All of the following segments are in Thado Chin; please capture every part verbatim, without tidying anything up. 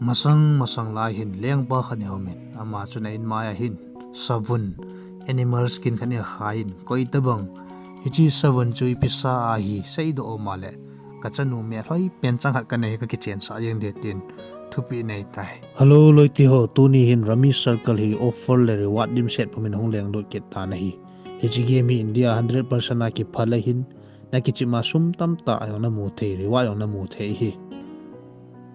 Masang masang lai hin lengpa khat ana um in, ama chun a in mai a hin savun, animal skin khat ana khai in, koi tabang hiche savun chu ipi sa ahi seidoh um a le, ka chanu melhoi pen chang khat kana hi ka kichen sah jeng ding tin thupeh nei tai. Hello loite ho, tuni hin Rummy Circle hi offer le reward dimset pum in hung lenglut kit tan ahi. Hiche game hi India hundred percent a kiphal ahin, na kichep ma sum tamtah jong na mu thei, reward jong na mu thei ahi.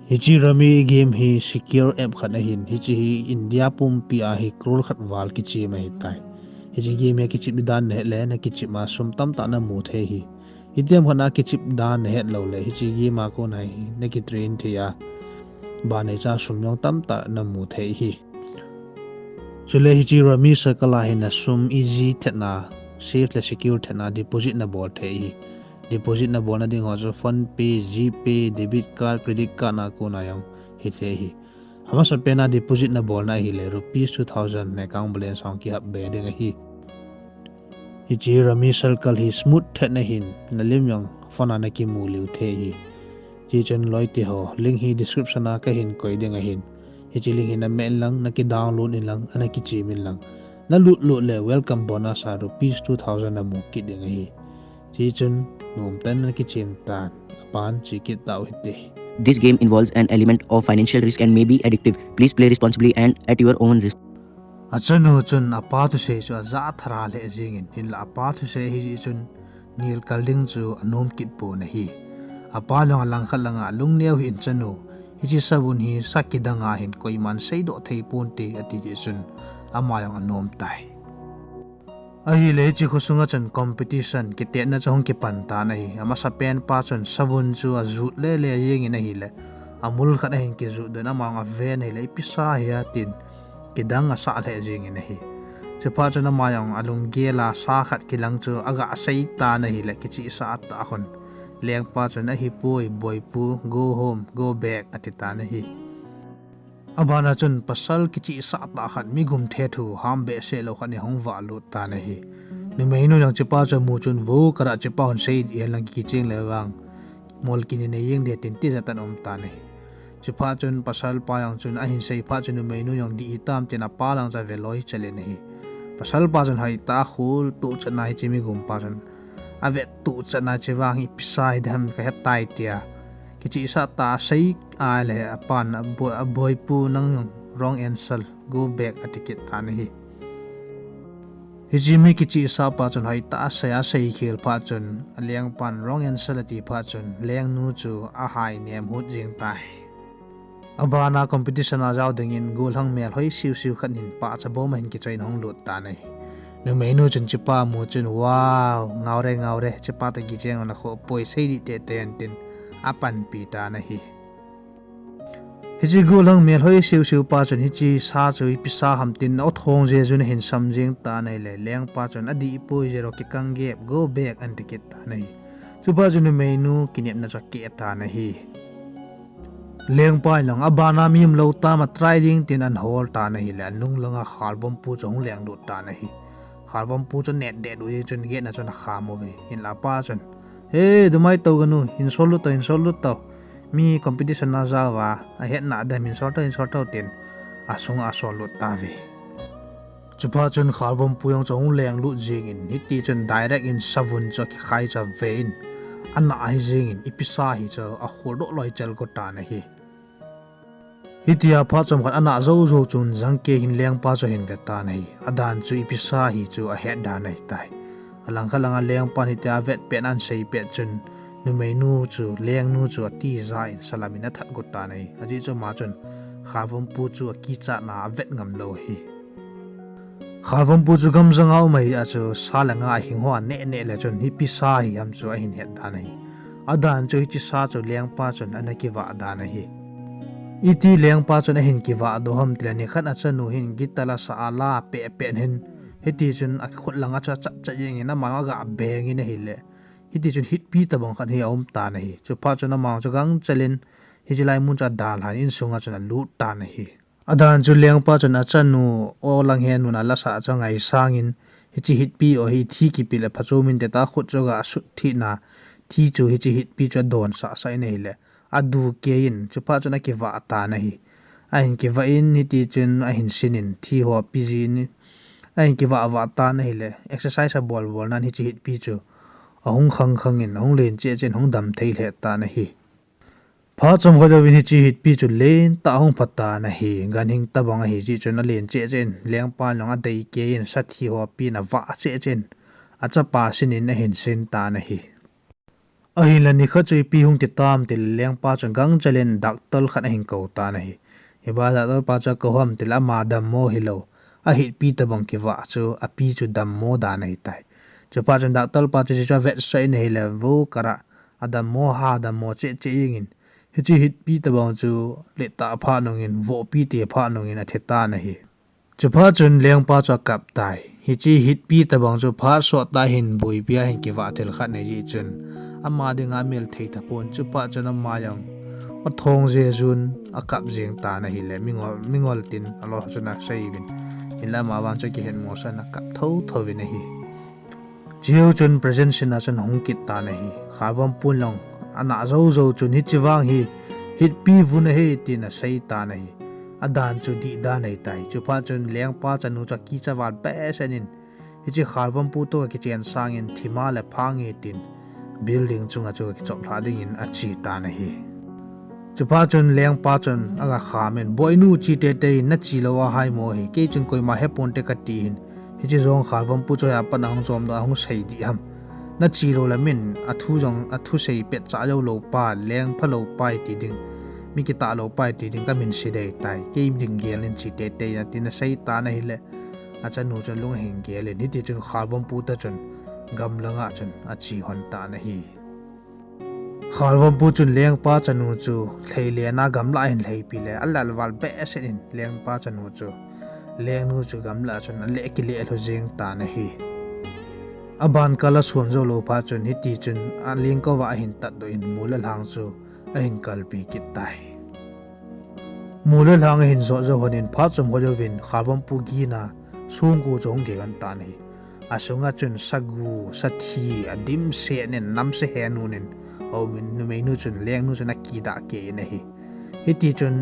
Hiche Rummy game hi secure app khat ahin, hiche hi India pumpi a hi crore khat val kichem ahitai. Hiche game hi kichep dan na het le, na kichep ma sum tamtah na mu thei ahi. Itiham khat na kichep dan na het lou le, hiche game a kona hi na kitrain thei a, banei cha sum jong tamtah na mu thei ahi. Chule hiche Rummy Circle a hin na sum easy thet na, safe le secure thet na deposit na bol thei ahi. Deposit na bolna ding ho chu PhonePe, GPay, debit card, credit card na kona jong hithei ahi. Amasapen a deposit na bolna ahile rupees two thousand na account balance a hung kihap be ding ahi. Hiche Rummy Circle hi smooth thet na hin, na lim jong phone a na kimu lheh thei ahi. Hichun loite ho, link hi description a ka hin koi ding ahin, hiche link hi na meh in lang, na kidownload in lang, ana kichem in lang. Na lut lut le welcome bonus a rupees two thousand na mu kit ding ahi. Hichun nomtah in na kichem tan, apan che kit tau hite. This game involves an element of financial risk and may be addictive. Please play responsibly and at your own risk. A chanu chun apa thusei chu aja thara lheh jeng in, hinlah apa thusei ahi jeh chun nilkal ding chu anom kit pon ahi. Apa jong alangkhat langa lungneo hih in, chanu, hiche savun hi sa kidang a hin koiman seidoh thei ponte ati jeh chun ama jong anom tai. Ahile hiche khosunga chun competition kitetna chu hung kipan tan ahi. Amasapen pa chun savun chu ajut lele jeng in ahile, amul khat ahin kijut doh in, ama jong aven ahile, ipi sa hia tin kidang asah lheh jeng in ahi. Chuphat chun ama jong alunggel a sa khat kilang chu aga sei tan ahile, kichehsah tah khun lengpa chun, ahipoi boipu, go home, go back ati tan ahi. Abana chun pasal kichehsah tah khat, migum thethu ham behseh lou khat in ahung vahlut tan ahi. Numeinu jong chupa chu amu chun, vo, kara chupa hung sei dih hen lang, kicheng le vang mol kini nei jeng ding tin tijat in aum tan ahi. Chuphat chun pasal pa jong chun ahin sei phat chun numeinu jong dih hitam tin apa lang chu ave loi chel in ahi. Pasal pa chun hoitah a khol tuh chan a hiche migum pa chun avet tuh chan a, hiche vang hi ipi sa hidem kahe tai tia kichehsah tah a asei a le, apan, aboi, aboipu, nang wrong answer, go back ati kit tan ahi. Hiche mi kichehsah pa chun hoitah a asei, asei khel phat chun, alengpan wrong answer ati phat chun lengnu chu ahai nem hut jeng tai. Abana competition a jao dingin gollhang melhoi siusiu khat hin pahcha bom a hin kichoi in ahung lut tan ahi. Numeinu chun chupa amu chun, wow, ngaure, ngaure, chupa toh kicheng ana khoh poi, sei dih teitei hen tin apanpi tan ahi. Hiche gollhang melhoi siusiu pa chun hiche sa chu ipi sa ham tin aw thong jejun ahin sam jeng tan ahile, lengpa chun adih poi, zero, kikang gep, go back, ati kit tan ahi. Chuphat chun numeinu kinepna chu akeh tan ahi. Lengpa in jong abana mi umlou tam, atry ding tin ahol tan ahile, anung langa Khalvompu chu ahung lenglut tan ahi. Khalvompu chu anetdet u jeh chun gate na chun akham uve. Hinlah apa chun, he, dumai tou ganu, hinsol lut tau, hinsol lut tau. Mi competition a jao uva, ahetna dem, hinsol tau, hinsol tau tin asunga asol lut tauve. Chuphat chun Khalvompu jong chu ahung lenglut jeng in, hiti chun direct in savun chu akikhai chu ave in, ana ahi jeng in, ipi sa hi chu akholdoh loi chel got tan ahi. Hitia phat chomkhat ana jou jou chun jangkei hin lengpa chu ahin ve tan ahi. Adan chu ipi sa hi chu ahet dan ahitai. Alangkhat langa lengpan hitia avet pet, ana sei pet chun numeinu chu, lengnu chu atija in salam in athat got tan ahi. Ajeh chu ama chun Khalvompu chu akichatna avet ngam lou ahi. Khalvompu chu gamjang a um ahi a chu sa le nga ahing ho aneh neh le chun ipi sa hi ham chu ahin het dan ahi. Adan chu hiche sa chu lengpa chun ana kivah dan ahi. Iti lengpa chun ahin kivah doh ham tile, nikhat achanu hin guitar la sa a la peh peh hin, hiti chun akhut langa chu achat chat jeng in ama aga beng in ahile, hiti chun hitpi tabang khat hi aum tan ahi. Chuphat chun ama chu gangchel in hiche lai mun chu adalhan insunga chun alut tan ahi. Adan chu lengpa chun achanu, o lang he nun a la sa chu angaisang in, hiche hitpi o hi thi kipeh le phachom inte tia khut chu aga sut thih in, thi chu hiche hitpi chu adonsah sah in ahile, adu kei in, chuphat chun akivah tan ahi. Ahin kivah in, hiti chun ahin sin in, thi ho api jin, ahin kivah vah tan ahile, exercise abol bol nan hiche hitpi chu ahung khang khang in, ahung len cheh cheh in, ahung dam thei lheh tan ahi. Phat chomkhat jouvin hiche hitpi chu lentah ahung pha tan ahi. Ganhing tabang ahi jeh chun alen cheh cheh in, lengpa jong adei kei in, sa thi ho api in avah cheh cheh in, achapa sin in ahin sin tan ahi. Ahinla nikhat chu ipi hung ti tam tile lengpa chun gangchel in doctor khat ahin kou tan ahi. Hiba doctor pa chu akou ham tile ama dammo hilou, ahitpi tabang kivah chu api chu dammo dan ahitai. Chuphat chun doctor pa chu hiche chu avetsah in ahile, vo kara adammo ha dammo cheh cheh jengin, hiche hitpi tabang chu lettah phat nungin, vohpi te phat nungin athi tan ahi. Chuphat chun lengpa chu akap tai. Hiche hitpi tabang chu phat sottah hin boipi a hin kivah thil khat ahi jeh chun, ama dinga amel thei tapon, chuphat chun ama jong athong jejun akap jeng tan ahile, mingol, mingol tin alo chun asei uvin. Hinla ama vang chu kihetmosah in akap thotho uvin ahi. Chujou chun present scene a chun ahung kit tan ahi. Khalvampu in jong ana jou jou chun hiche vang hi hitpi vun ahi tin asei tan ahi. Adan chu dih dan ahitai. Chuphat chun lengpa chanu chu akicha val behseh in, hiche Khalvampu toh akichen sangin thima le phang e tin building chunga chu akichop lhah dingin ache tan ahi. Chuphat chun lengpa chun aga kham in, boinu, che teitei in, nache lou ahai mo hi, kei chun koima heponte kati hin, hiche jong Khalvampu chu apat a hung chomdoh a hung sei dih ham. Nache lou le min, athu jong, athu sei petcha jou lou pa, leng phalou pa iti ding, mi kitah lou pa iti ding kamin sei dei tai, kei ding gel in che teitei in atin asei tan ahile, achanu chu alung ahin gel in, hiti chun Khalvampu toh chun gamlanga chun ache lhon tan ahi. Khalvampu chun lengpa chanu chu lhei lena gamla ahin lheipi le, alal val behseh in lengpa chanu chu, lengnu chu gamla chun aleh kileh lhu jeng tan ahi. Aban kal ason jou lou phat chun hiti chun alengkova ahin tatdoh in, mol le lhang chu ahin kalpi kit tai. Mol le lhang ahin jot jou lhon in phat chomkhat jouvin Khalvampu gina songko chu ahung gei lhon tan ahi. Asunga chun sagu, sathi, adimset in, namse henun in aumin, numeinu chun lengnu chun akidah kei in ahi. Hiti chun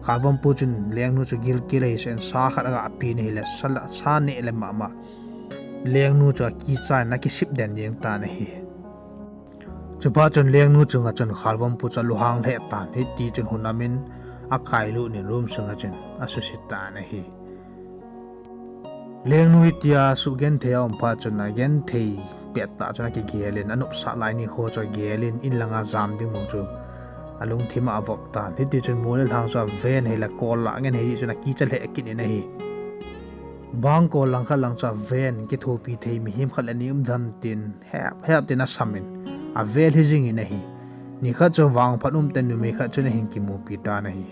Khalvampu chun lengnu chu gilkel ahi sen, sa khat aga pen ahile, sa la, sa neh le mama lengnu chu akicha in akisip den jeng tan ahi. Chuphat chun lengnu chunga chun Khalvampu chu alunghang lheh tan, hiti chun hun amin akailut in room sunga chun asuse tan ahi. Lengnu hitia sugenthei a um phat chun agenthei pettah chun akigel in, anopsah lai nikho chu agel in, in langa jam ding mong chu alungthim a avop tan. Hiti chun mol le lhang chu aven ahile kol lah ngen ahi jeh chun akicha lheh kit in ahi. Bangkol langkhat lang chu aven, kithopi thei mihem khat le ni um dem tin, hep hep tin asam in, avel hijing in ahi. Nikhat chu vangphat umtah in numei khat chun ahin kimupi tan ahi.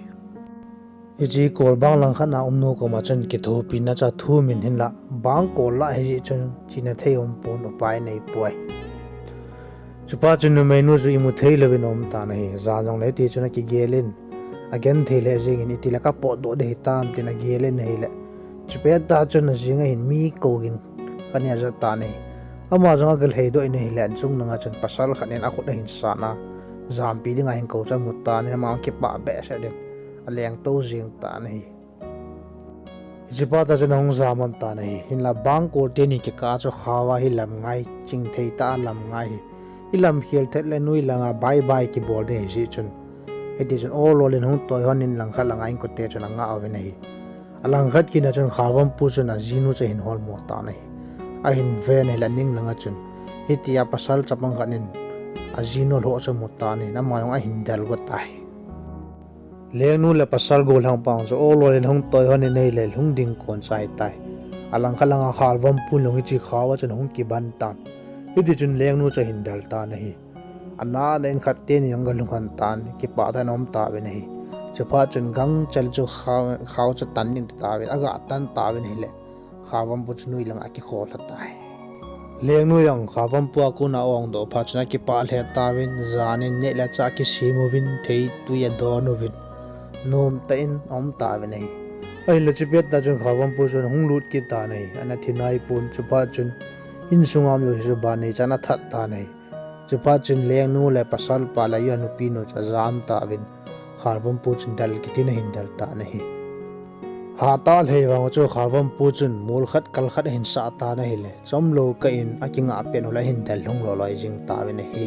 Hiche kol bang langkhat na umnu koma chun kithopina chu athum in, hinla bangkol lah ahi jeh chun chena thei umpon, upai neipoi. Chuphat chun numeinu chu imu thei louvin aum tan ahi. Jan jongle hiti chun akigel in, agenthei lheh jeng in, itile kapotdoh ding hitam tin agel in ahile, chupettah chun ajing ahin mi kougin khat in aja tan ahi. Ama jong agalhaidoh in ahile, achung langa chun pasal khat in akhut ahin san a, jampi dinga ahin kou chu amu tan ahi, ama kipah behseh in alengtou jeng tan ahi. Hiche phat a chun ahung jam lhon tan ahi. Hinla bangkol teni kikah a chu khao a hi lam ngai, chingthei tah a lam ngai hi. Ilam khel thet le noi langa bye bye kibol ding ahi jeh chun, hiti chun ol ol in hung toi lhon in langkhat langa inkote chun anga uvin ahi. Alangkhat kit na chun Khalvampu chun ajinu chu ahin holmo tan ahi. Ahin ven ahile aning langa chun hitia pasal chapang khat in ajinu alhoh chu amu tan ahin, ama jong ahin del go tai. Lengnu le pasal gollhang pa chu ol ol in hung toi lhon in ahile lhung ding kon chai tai. Alangkhat langa Khalvampu jong hiche khao a chun ahung kiban tan. Hiti chun lengnu chu ahin del tan ahi. Ana ana in khat teni jong agalhung lhon tan, kipah tah in aum tauvin ahi. Chuphat chun gangchel chu khao, khao chu tan ding ati tauvin, aga tan tauvin ahile, Khalvampu chu noi langa akikhol lha tai. Lengnu jong Khalvampu a kona aongdoh phat chun akipah lheh tauvin, jan in neh le chah akisem uvin, theitwi adon uvin, nomtah in aum tauvin ahi. Ahinla chupettah chun Khalvampu chun ahung lut kit tan ahi. Ana thi naipon, chuphat chun insunga um jouse chu ban neichan athat tan ahi. Chuphat chun lengnu le pasalpa le anupi nu chu ajam tauvin, Khalvampu chun del kitin ahin del tan ahi. Hatah lhei vang chu Khalvampu chun mol khat kal khat ahin sah tan ahile, chomlou kah in akingah pen u le ahin del lhung loi loi jing tauvin ahi.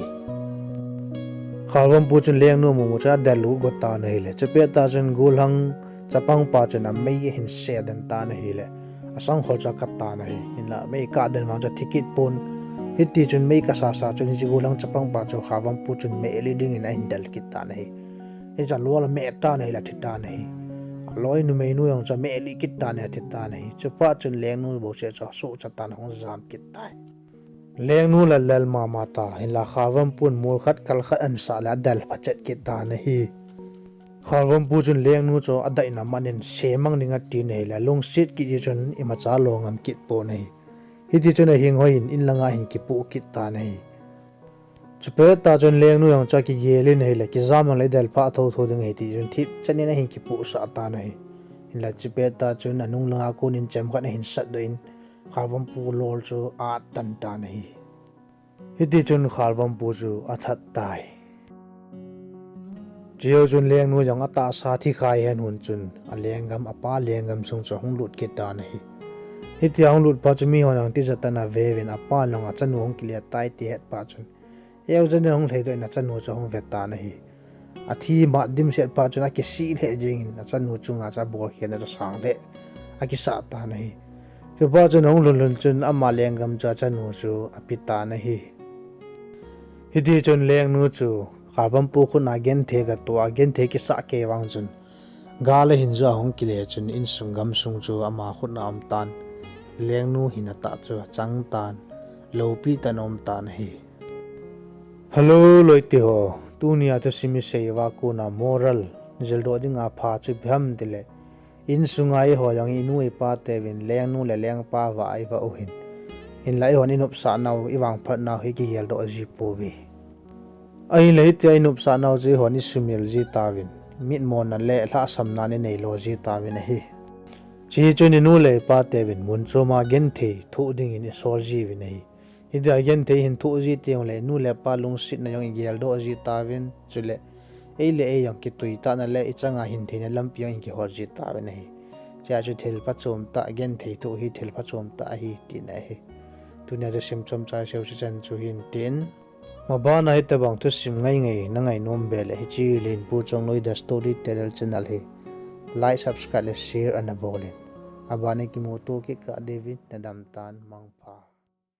Khalvampu chun Lengnu amu mu chun adel u go tan ahile, chupet tah chun gollhang chapangpa chun amei ahin se den tan ahile, asangkhol chu akat tan ahi. Hinla mei kah den vang chu athi kit pon. Hiti chun mei kasa sa chun hiche gollhang chapangpa chu Khalvampu chun meh lih dingin ahin del kit tan ahi. Hiche lol ameh tan ahile athi tan ahi. Aloi numeinu jong chu ameh lih kit tan ahi, athi tan ahi. Chuphat chun Lengnu bou seh chu asuhcha tan ahung jam kit tai. Lengnu lallel mama ta, hinla Khalvampun mol khat kal khat ahin sah le adel phachet kit tan ahi. Khalvampu chun Lengnu chu adaina man in se mang ding atin ahile, alungset kit jeh chun imacha lo ngam kit pon ahi. Hiti chun ahinghoi in in langa ahin kipoh kit tan ahi. Chupet tah chun Lengnu jong chu akigel in ahile, kijam lang le idel phah thotho ding ahi ti chun thipchan in ahin kipohsah tan ahi. Hinla chupet tah chun anung langa kon in chemkhat ahin satdoh in, Khalvampu lol chu atan tan ahi. Hiti chun Khalvampu chu athat tai. Chujou chun Lengnu jong atahsa thikhai hen hun chun alenggam, apa lenggam sung chu ahung lut kit tan ahi. Hitia ahung lut phat chun mihon jong tijat tah in aveuvin, apan jong achanu ahung kile tai ti ahet phat chun, eucha nin ahung lheidoh in achanu chu ahung ve tan ahi. Athi mat dimset phat chun akisih lheh jengin achanu chunga chu abolkhelna chu sang lheh akisah tan ahi. Chuphat chun ahung lhun lhun chun ama lenggam chu achanu chu ape tan ahi. Hiti chun Lengnu chu Khalvampu khut a genthei agatoh a, genthei kisah kei vang chun gal ahin ju a ahung kile chun insung gamsung chu ama khut a aum tan. Lengnu hina tah chu achang tan, loupi tah in aum tan ahi. Hello loite ho, tunia thusim isei uva kona moral jildoh dinga pha chu ipi ham tile, insunga eiho jong inu ipa teuvin Lengnu le Lengpa vah a ivah u hin, hinla eihon inopsah nau, ivangphat nau hi kigeldoh ji pouve. Ahinla hitia inopsah nau chu eihon isumil ji tauvin, mitmona le lhahsamnan inei lo ji tauvin ahi. Chuche chun inu le ipa teuvin mun choma genthei thoh dingin isol jiuvin ahi. Hitia genthei ihin thoh ji teng ule nu le pa lungsetna jong igeldoh ji tauvin, chule ei le ei jong kitui tah na le ichanga hintheina lampi jong ikihol ji tauvin ahi. Chea chu thil phachom tah, genthei thoh hi thil phachom tah ahi tina ahi. Tunia thusim chomcha isei u chichan chu hin tin. Mabana hitobang thusim ngaingai na ngainom be le hiche Lenpu Chongloi The Storyteller channel hi like, subscribe le share ana bolin. Abana kimuto kit kah diuvin nadamtan mangpha.